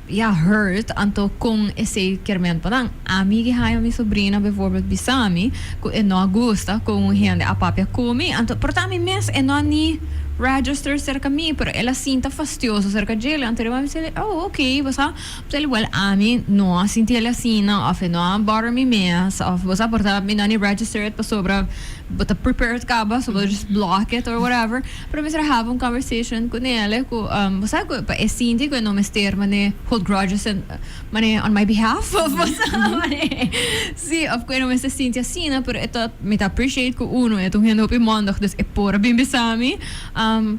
ya, hurt, anto con esey kier men pa nan. Ami ki haya mi sobrina bijvoorbeeld bisa mi cu e no a gusta con un hende a papia cu mi, anto por ta mi mes e no a ni register cerca mi, pero el a sinta fastioso cerca djele, anto riba mi bisa, oh, ok, bo sa. Sel wel ami no a sinti el asina of e no a bother mi mes of bo sa por ta mi no a ni register it pasobra bo ta prepared caba so bo just block it or whatever pero mi mester a have un conversation cu nele cu bo sa cu pa e sinti cu e no mester mane hold grudges en mane on my behalf of bo sa mane si of cu e no mester sinti asina pero e ta mi ta appreciate cu uno e ta un hende hopi mondig dus e por a bin bisa mi.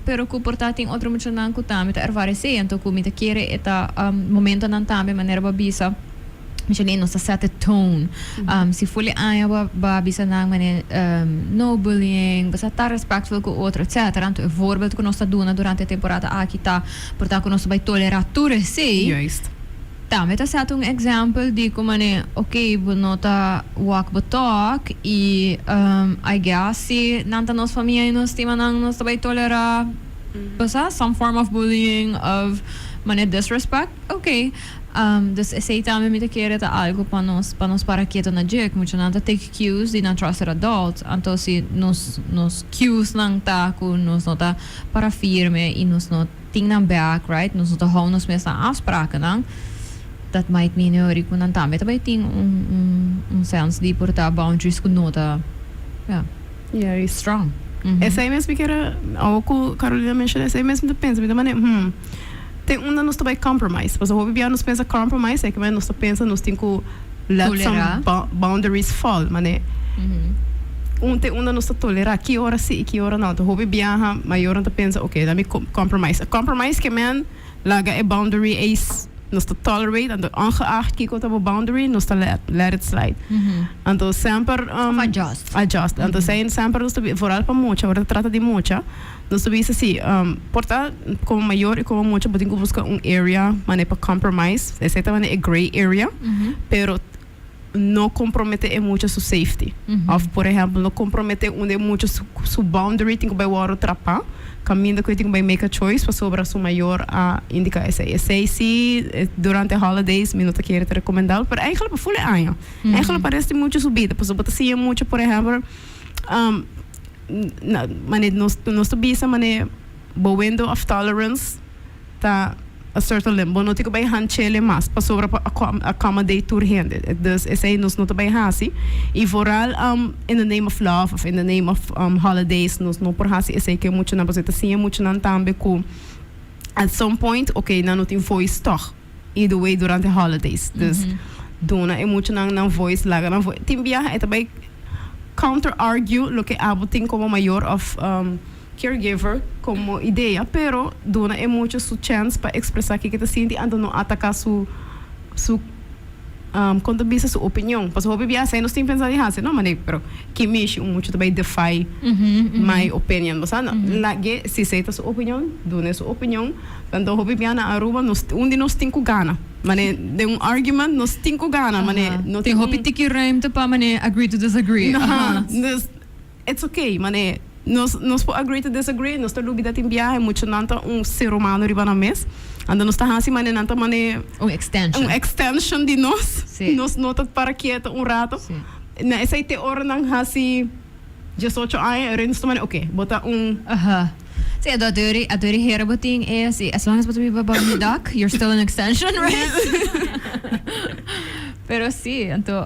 Pero ku por ta tin otro muchanan ku tambe ta ervaar esei, anto ku mi ta kere e ta momentonan tambe manera bo a bisa, Micheline, nos ta set e tone. Si ful e aña bo bo a bisa nan manera no bullying, bo sa ta respectful ku otro etcetera, anto e voorbeeld ku nos ta duna durante e temporada aki ta por ta ku nos ta bai tolera tur esei. Juist. Tambe ta set un example di cu mane ok bo no ta walk bo talk y I guess si nan ta nos famia y nos stima nan nos ta bay tolera bo sa some form of bullying of mane disrespect ok dus esey tambe mi ta kere ta algo pa nos pa nos para keto na dje cu muchanan ta take cues di nan trusted adults anto si nos nos cues nan ta cu nos no ta para firme y nos no tin nan bek, right? Nos no ta hou nos mes na afsprakennan. Dat might mean hori ku nan tambe ta bai tin un un un sense di por ta boundaries ku no ta, yeah, Juist. strong. Esei mes mi kier awo ku Carolina menciona esei mes mi ta pensa, mi ta mane hmm, te unda nos ta bai compromise? Pasobra hopi bia nos pensa compromise e ke nos ta pensa nos tin ku let some Tolerá. boundaries fall, mane un te unda nos ta tolerá, ki ora si i ki ora no. Hopi biaha mayornan ta pensa ok laat mi compromise. A compromise ke men laga e boundary ei nos ta tolerate anto ongeacht kiko ta bo boundary nos ta let let it slide. Anto semper Of adjust. Adjust. Anto esei semper nos ta vooral pa mucha ora ta trata di mucha nos ta bisa si por ta komo mayor i komo mucha bo tin ku buska un area manera pa compromise esei ta manera e grey area pero no compromete e mucha su safety of por ehempel no compromete unda e mucha su su boundary tin cu bay worde trapa caminda cu e tin cu bay make a choice pasobra su mayor a indica esey. Esey si durante holidays mi no ta kere ta recomendabel pero eigenlijk pa ful e aña eigenlijk pa rest di mucha su bida pasobra bo ta siña mucha por ehempel mane nos nos ta bisa mane bo window of tolerance ta a certain limit. Bo no tin ku bai hanchele mas pasobra pa accommodate tur hende. Dus esei nos no ta bai hasi. I vooral in the name of love of in the name of holidays nos no por hasi esei ku e muchanan pasobra e ta siña muchanan tambe ku at some point ok nan no tin voice tòg either way durante holidays. Dus duna e muchanan nan voice laga nan voice. Tin biaha e ta bai counter argue loke abo tin komo mayor of caregiver como idea pero duna e mucha su chance pa expresa kiko e ta sinti anto no ataca su su con ta bisa su opinion pasobra hopi bia esei nos tin pensa di haci no mane pero ki mishi un mucha ta bay defy my opinion bo sa no lage si esei ta su opinion duna e su opinion anto hopi bia na Aruba nos un di nos tin cu gana mane den un argument nos tin cu gana mane no tin hopi tiki ruimte pa mane agree to disagree. Dus It's ok, mane nos nos por agree to disagree, nos ta lubida tin biahe mucho nan ta un ser humano riba nan mes, anto nos ta hasi mane nan ta mane Un extension. un extension di nos, Sí. nos no ta para kieto un rato, Sí. na esei te ora nan hasi diesocho aña, e nos ta mane ok, bo ta un Aha. Si, anto atori hera bo tin e si, as long as bo ta biba bou di dak, you're still an extension, right? Pero si, anto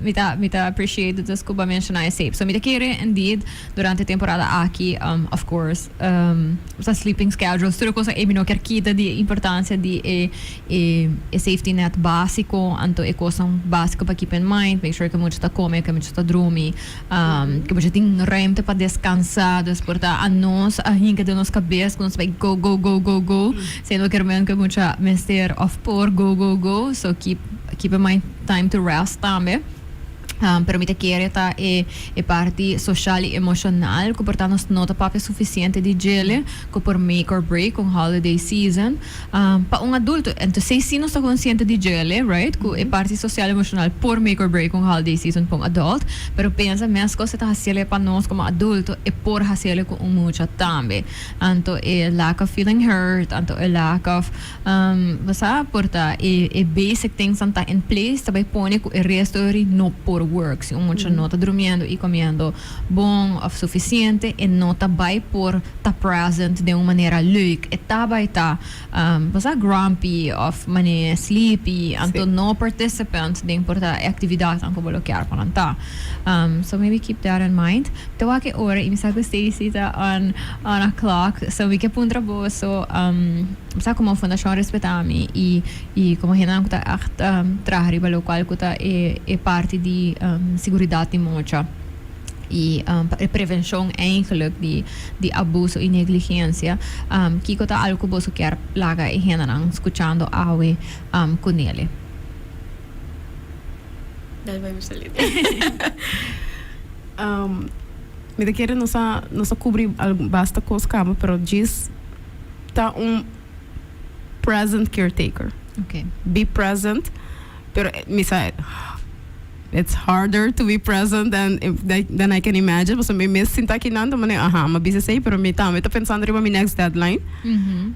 mi ta mi ta appreciate dus ku bo a menshoná esei. So mi ta kere indeed durante temporada aki, of course, sa sleeping schedules, tur e kos ei mi no kier kita di e importancia di e e e safety net básiko, anto e kosnan básiko pa keep in mind, make sure ku e mucha ta kome, ku e mucha ta drumi, ku e mucha tin ruimte pa deskansa, dus por ta anos a hinka den nos kabes ku nos bai go go go go go, esei no kier men ku e mucha mester òf por go go go, so keep keep in mind time to rest tambe. Pero mi ta kere ta e e parti social y emocional cu por ta nos no ta papia suficiente di djele cu por make or break un holiday season pa un adulto. Entonces si nos ta consciente di djele, right, cu e parti social y emocional por make or break un holiday season pa un adult, pero pensa mescos e ta haciele pa nos como adulto e por haciele cu un mucha tambe. Anto e lack of feeling heard, anto e lack of Bo sa, por ta e e basic things nan ta in place ta bai pone ku e resto ori no por work. Si un mucha no ta drumiendo i comiendo bon of suficiente e no ta bai por ta present den un manera leuk. E ta bai ta, bo sa, grumpy of mane sleepy, anto no participant den por ta e actividadnan ku bo lo kier pa nan ta. So maybe keep that in mind. Ta wak e ora i mi sa ku Stacy ta on on a clock, so mi ke puntra boso. Sa como Fundacion Respeta Mi y y como hendenan cu ta echt traha riba locual cu ta e e parti di siguridad di mocha y e prevencion eigenlijk di di abuso y negligencia, kico ta algo cu boso kier laga e hendenan scuchando awe cu nele? Dal bai Micheline. Mi ta kere nos a nos a cubri basta cos caba pero djis. Ta un present caretaker. Okay. Be present, pero mi sa it's harder to be present than than I can imagine. Pasobra mi mes sinta akinan ta manera aha mi a bisa esei pero mi tambe ta pensando riba mi next deadline.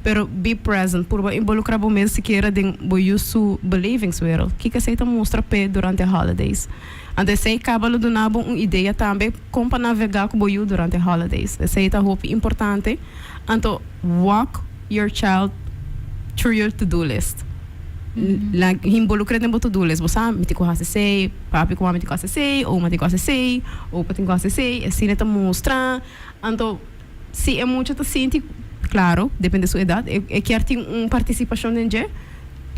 Pero be present, purba involucra bo mes sikiera den bo yu su belevingswereld. Kiko esei ta mustra p'e durante holidays? Anto esei kaba lo duna bo un idea tambe kon pa navega ku bo yu durante holidays. Esei ta hopi importante. Anto walk your child through your to do list. Like involucra den bo to do list. Bo sa mi tin ku hasi esei, papi ku mami tin ku hasi esei, oma tin ku hasi esei, opa tin ku hasi esei. Asina ta mustra. Anto si e mucha ta sinti, claro, depende su edad, e kier tin un participacion den dje,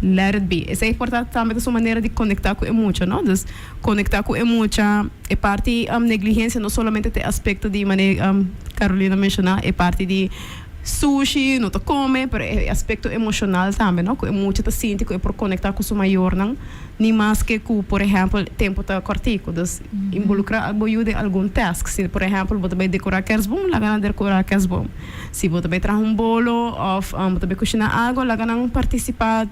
let it be. Esei por ta tambe ta su manera di conecta cu e mucha, no? Dus conecta cu e mucha, e parti negligencia no solamente ta e aspecto di manera Carolina menciona, e parti di sushi, no ta come, pero e aspecto emocional tambe, no? Cu e mucha ta sinti cu e por conecta cu su mayornan, ni maske cu, por ehempel, tempo ta cortico. Dus involucra bo yu den algun task. Si, por ehempel, bo ta bay decora kerstboom, laga nan decora kerstboom. Si bo ta bay traha un bolo of bo ta bay cushina algo, laga nan participa,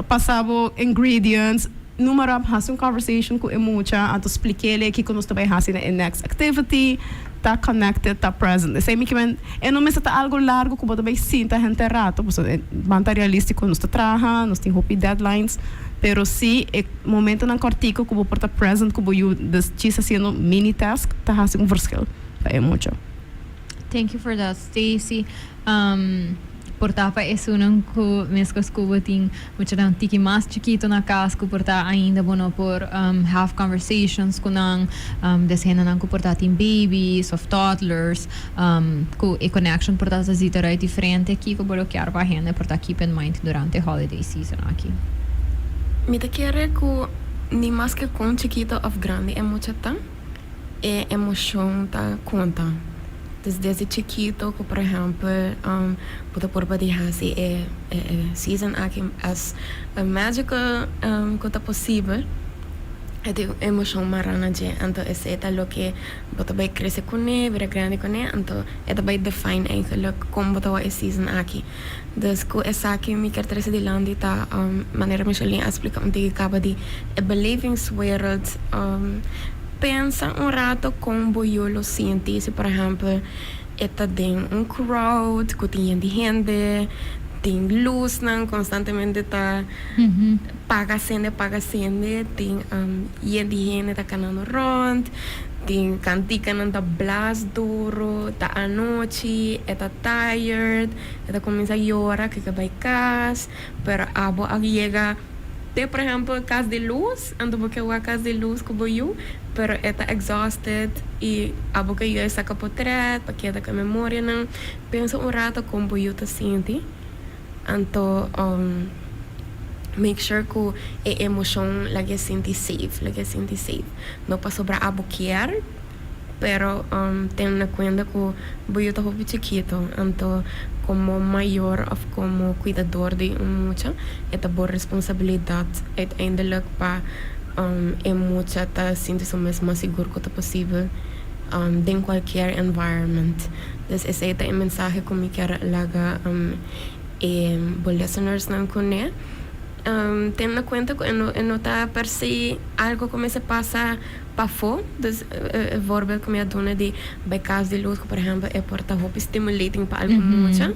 pasa bo ingredients, numa rap, haci un conversation cu e mucha, anto splik'ele kico nos ta bay haci na e next activity, ta connected, ta present. Esey mi kimen, e no mester ta algo largo cu bo ta bay sinta henter rato, pasobra ban ta realistico, nos ta traha, nos tin hopi deadlines, pero si e momentonan cortico cu bo por ta present cu bo yu, dus djis haciendo mini task ta haci un verschil pa e mucha. Thank you for that Stacy. Por ta pa esunnan cu mescos cu bo tin muchanan tiki mas chikito na cas cu por ta ainda bo no por have conversations cu nan, des hendenan cu por ta tin babies of toddlers cu e connection por ta ta zita right diferente kico bo lo kier pa hende por ta keep in mind durante holiday season aki. Mi ta kere cu ni maske con chikito of grandi e mucha ta. E emocion ta conta. Dus desde chikito cu por ehempel bo ta purba di haci e season aki as magical cu ta posibel, e tin un emocion mara na dje. Anto esey ta loke bo ta bay crece cune, bira grandi cune, anto e ta bay define eigenlijk con bo ta wak e season aki. Dus cu esaki mi kier trece dilanti ta manera Micheline a splica un tiki caba di e belevingswereld. Pensa un rato con bo yu lo sinti si por ehempel e ta den un crowd cu tin yen di hende, tin luznan constantemente ta paga cende paga cende, tin yen di hende ta canando rond. Tin kantikanan ta blas duru, ta anochi, e ta tired, e ta kuminsá yora ke ke bai kas, pero abo a yega te por ehèmpel Kas di Lus, anto bo ke wak Kas di Lus ku bo yu, pero e ta exhausted i abo ke yuda saka potrèt pa keda ku e memorianan. Pensa un rato kon bo yu ta sinti, anto make sure ku e emoshon laga e sinti safe, laga e sinti safe. No pasobra abo kier, pero ten na kuenta ku bo yu ta hopi chikito, anto komo mayor òf komo kuidador di un mucha e ta bo responsabilidat uiteindelijk pa e mucha ta sinti su mes mas sigur ku ta posibel den kualkier environment. Dus esei ta e mensahe ku mi kier laga e bo listenersnan kuné. Ten na kuenta ku e no ta per se algu ku mester pasa pafó. Dus e voorbeeld ku mi a duna di bai Kas di Lus ku por ehèmpel e por ta hopi stimulating pa algun mucha,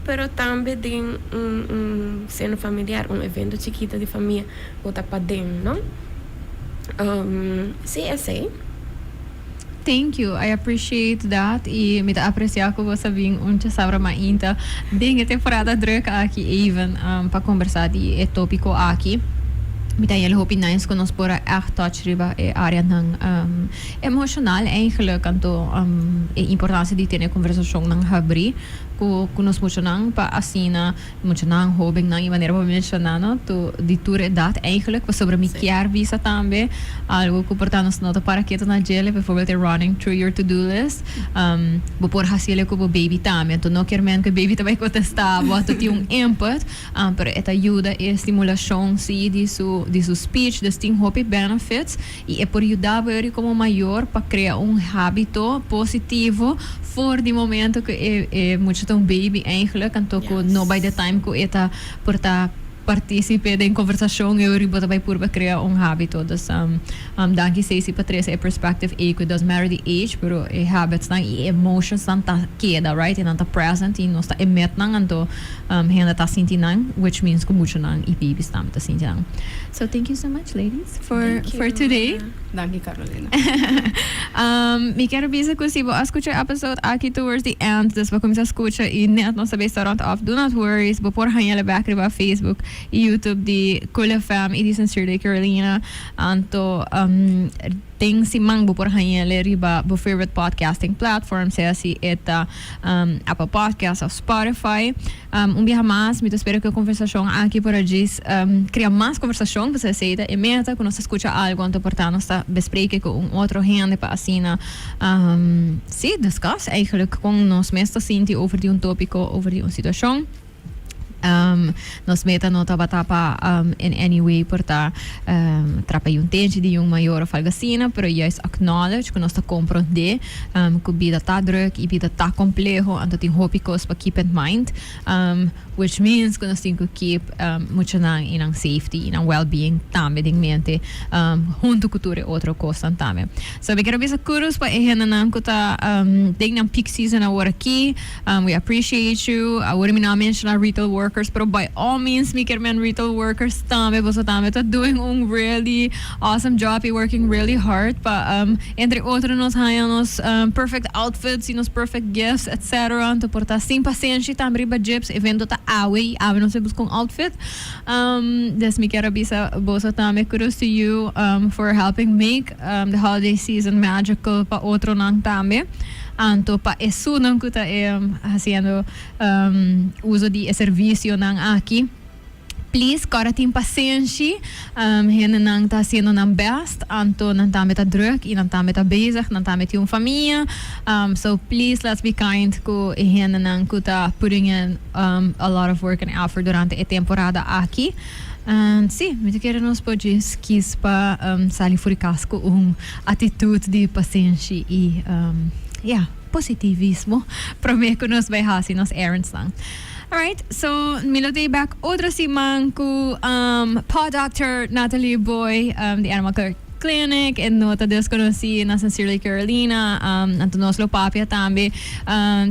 pero tambe den un seno familiar, un evento chikito di famia ku ta paden, no? Sí, esei. Thank you, I appreciate that y mi ta aprecia cu bo sa bin un chasabra mainta den e temporada druk aki even pa conversa di e topico aki. Mi ta hel hopi nice cu nos por a echt touch riba e areanan emocional eigenlijk anto e importancia di tene conversacionnan habri cu nos muchanan pa asina Muchanan, hóbennan i manera bo a menshoná no, tu di tur edat eigenlijk, pasobra mi kier bisa tambe algu ku por ta nos no ta para ketu na djele, bijvoorbeeld e running through your to do list, bo por hasiel ku bo baby tambe, anto no kier men ku e baby ta bai kontestá bo, anto tin un input, pero e ta yuda e stimulashon si di su di su speech, dus tin hopi benefits i e por yuda bo yori komo mayor pa krea un hábito positivo for di momento ku e e mucha ta un baby eigenlijk, anto ku no by the time ku e ta por ta participe den conversacion e ori bo ta bay purba crea un habito. Dus danki Stacey pa trece e perspective ey cu it doesn't matter the age pero e habits nan y e emotions nan ta keda right y nan ta present y nos ta emit nan anto hende ta sinti nan which means cu muchanan y babies tambe ta sinti nan. So thank you so much ladies for for today. Danki Carolina. Mi kier bisa cu si bo a scucha e episode aki towards the end, dus bo cuminsa scucha y net nos ta bisa rond af, do not worry, bo por haña back riba Facebook y YouTube di Cool FM y di Sincerely Carolina. Anto den siman bo por haña riba bo favorite podcasting platform, sea si e ta Apple Podcasts of Spotify. Un biaha mas, mi ta spera ku e konversashon aki por a djis kria mas konversashon, pasobra esei ta e meta, ku nos ta skucha algu anto por ta nos ta bespreke ku un otro hende pa asina, sí, discuss eigenlijk kon nos mes ta sinti over di un topiko, over di un situashon. Nos meta no tabata pa in any way por ta trapa yun tenchi di yun mayor of algo asina, pero juist acknowledge ku nos ta komprondé ku bida ta druk i bida ta kompleho, anto tin hopi kos pa keep in mind, which means ku nos tin ku keep muchanan i nan safety i nan well-being tambe den mente huntu ku tur e otro kosnan tambe. So mi kier a bisa kudos pa e hendenan ku ta den nan peak season awor aki. We appreciate you. Awor mi no a menciona retail workers, pero by all means mi kier men retail workers tambe. Boso tambe ta doing un really awesome job y working really hard pa entre otro nos haña nos perfect outfits y nos perfect gifts etc. Anto por ta sin pasenshi tambe riba dje, evento ta awe y awe nos a busca un outfit. Dus mi kier a bisa boso tambe kudos to you for helping make the holiday season magical pa otronan tambe. Anto pa esunnan ku ta hasiendo uso di e servisionan aki, please kòrda tin pasenshi. Hendenan ta hasiendo nan best, anto nan tambe ta drùk i nan tambe ta bezig, nan tambe tin un famia. So please let's be kind ku e hendenan ku ta putting in a lot of work and effort durante e temporada aki. Sí, mi ta kere nos por djis kis pa sali for di kas ku un atitut di pasenshi i, ya, positivismo promé ku nos bai hasi nos errandsnan. Alright, so mi lo t'ei bèk otro siman ku Paw Doctor Natalie Boy di Animal Care. Clinic, e no ta desconoci na Sincerely Carolina, anto nos lo papia tambe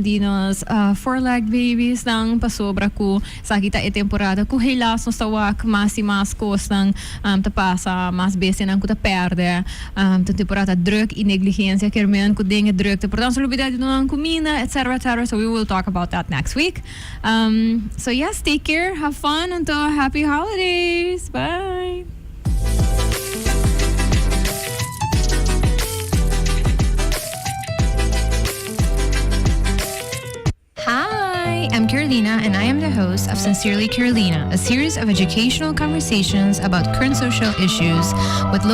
di nos four-legged babies nan pasobra cu esaki ta e temporada cu helaas nos ta wak mas y mas cosnan ta pasa, mas bestianan cu ta perde, ta un temporada druk y negligencia kier men cu den e drukte por tanto lubida di duna nan cuminda etc etc so we will talk about that next week. So yes, take care, have fun anto happy holidays, bye. Hi, I'm Carolina, and I am the host of Sincerely Carolina, a series of educational conversations about current social issues with.